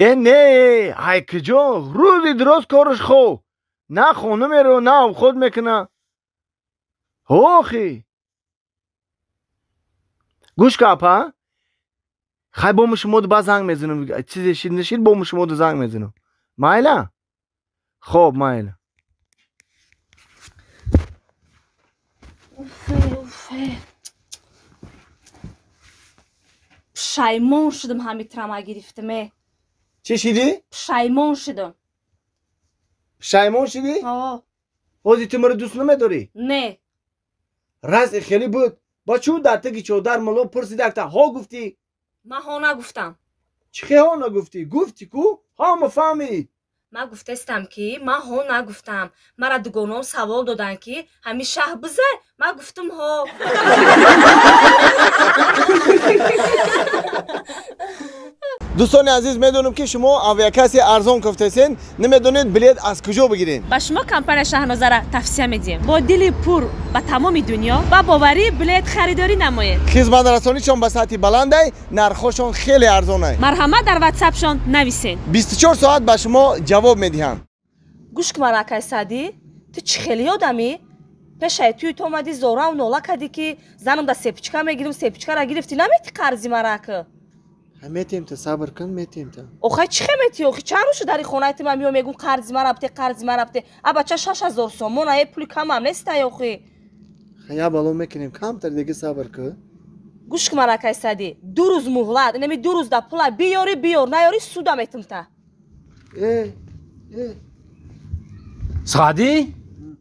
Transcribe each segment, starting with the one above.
Э не, ай куҷо? Рӯзи дуроз кораш хоб. На хона меро, на обход мекуна. Охи. Гӯш ка апа. Хай бо мушумоду ба занг мезанам. Чизе шид нашид бо мушумоду занг мезанам. Майла? Хоб, майла. Пушаймон шудам ҳами трама гирифтаме. Чӣ шидӣ? Пушаймон шудам. Пушаймон шидӣ? Ҳозир ту маро дӯст намедорӣ? Не. Разъи хеле буд. Ба чӯ дар таги чодар мало пурсидакта ҳо гуфтӣ? Ман ҳо нагуфтам. Чӣ хе ҳо нагуфтӣ? Гуфтӣ ку? Ҳама фаҳмид. Ман гуфтаистам ки ман ҳо нагуфтам. Мара дугоном савол доданд ки ҳамин шаҳр бизай? Ман гуфтам ҳо. Дӯстони азиз, медонам ки шумо авиакасси арзон кофтаистед, намедонед билет аз куҷо бигиред. Ба шумо компания Шаҳнозара тавсия медиҳем. Бо дили пур ба тамоми дунё ба боварӣ билет харидорӣ намоед. Хизматрасонишон ба сатҳи баландай, нархҳошон хеле арзонай. Марҳамат дар ватсапшон нависед. 24 соат ба шумо ҷавоб медиҳанд. Гӯш кун мара акай Саъдӣ, ту чӣ хеле одамӣ? Пешаи туи ту омадӣ зорау нола кардӣ ки занам да сепичка мегирим, сепичкара гирифтӣ, наметӣ қарзи мара ака? Метем та, сабр кун, метем та. Охай чӣ хе метӣ? Охи чанд рӯз шуд дари хонаи ту ман меом мегум қарзи мара бите, қарзи мара бите. А бача 6000 сомон, ае пули камам нестай охи. Я бало мекунем, камтар дига сабр кун. Гӯш кун мара акай Саъдӣ, 2 рӯз муҳлат, инами 2 рӯз да пула биёрӣ биёр, наёрӣ суда метим та. Э, э. Саъдӣ?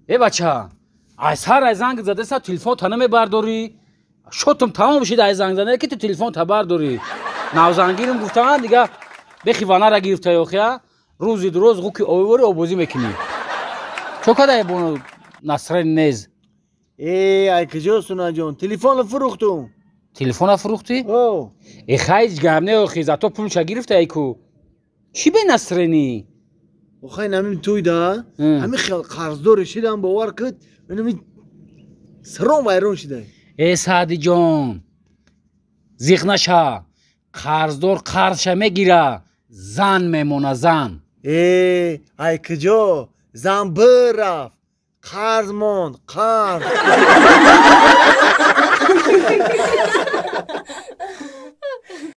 Э бача, ай сар ай занг задеса телефон та намебардорӣ. Шотум тамом шид ай занг зада ки ту телефон та бардорӣ. Навзангирим гуфтан дига бехи ванара гирифта ёхия рӯзи дуроз ғуки овори обозӣ мекунӣ. Чо кадай бо насрен нез? Э, ай куҷо Сунаҷон? Телефонро фурӯхтум. Телефонро фурӯхтӣ? О. Э хай ҳеҷ гап не охи, зато пулша гирифта ай ку. Чӣ бе насренӣ? Охай намим туй да, ҳамин хел қарздори шидам бовар куд, инами сиром вайрон шидай. Э Саъдиҷон, зиқ наша. Қарздор қарзша мегира, зан мемона зан. Э, ай куҷо? Зан бирафт, қарз монд, қарз.